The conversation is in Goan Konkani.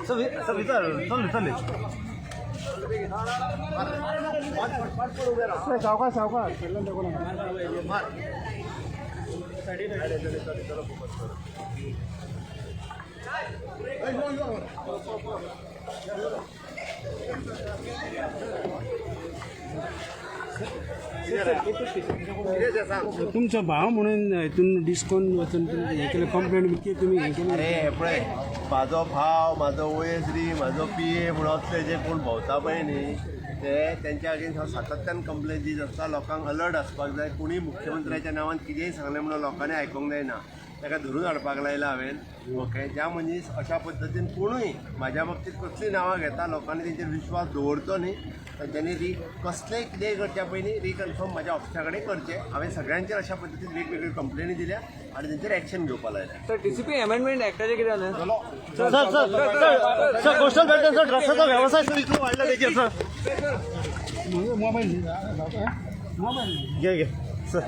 सर, विचार. चल चल. सावकाश सावकाश. तुमचो भाव म्हणून हितून डिस्कोन वचून तुमी हें केलें, कंप्लेन बी कितें तुमी हें केलें? अरे, हे पळय, म्हाजो भाव, म्हाजो ओएसडी, म्हाजो पीए म्हणून असले जे कोण भोंवता पळय न्ही, ते तेंच्या अगेन्स्ट हांव सातत्यान कंप्लेन दीत आसता. लोकांक अलर्ट आसपाक जाय. कोणूय मुख्यमंत्र्याच्या नांवान कितेंय सांगलें म्हणून लोकांनी आयकूंक जायना. ताका धरून हाडपाक लायला हांवें. ओके, ज्या मनीस अशा पद्दतीन कोणूय म्हाज्या बाबतीत कसलीं नांवां घेता, लोकांनी तेंचेर विश्वास दवरचो न्ही. तांच्यांनी री कसलेंय कितेंय करच्या पयलीं रिकन्फर्म म्हाज्या ऑफिसा कडेन करचें. हांवें सगळ्यांचेर अशा पद्दतीन वेगवेगळ्यो कंप्लेनी दिल्या आनी तेंचेर एक्शन घेवपाक लायल्या. सर, टीसीपी अमेंडमेंट ऍक्टाचें कितें जालें? Sir, sir, sir, sir, coastal बेल्टान सर, ड्रग्साचा व्यवसाय सर इतलो वाढला त्याचे सर. Mobile mobile. घे घे सर.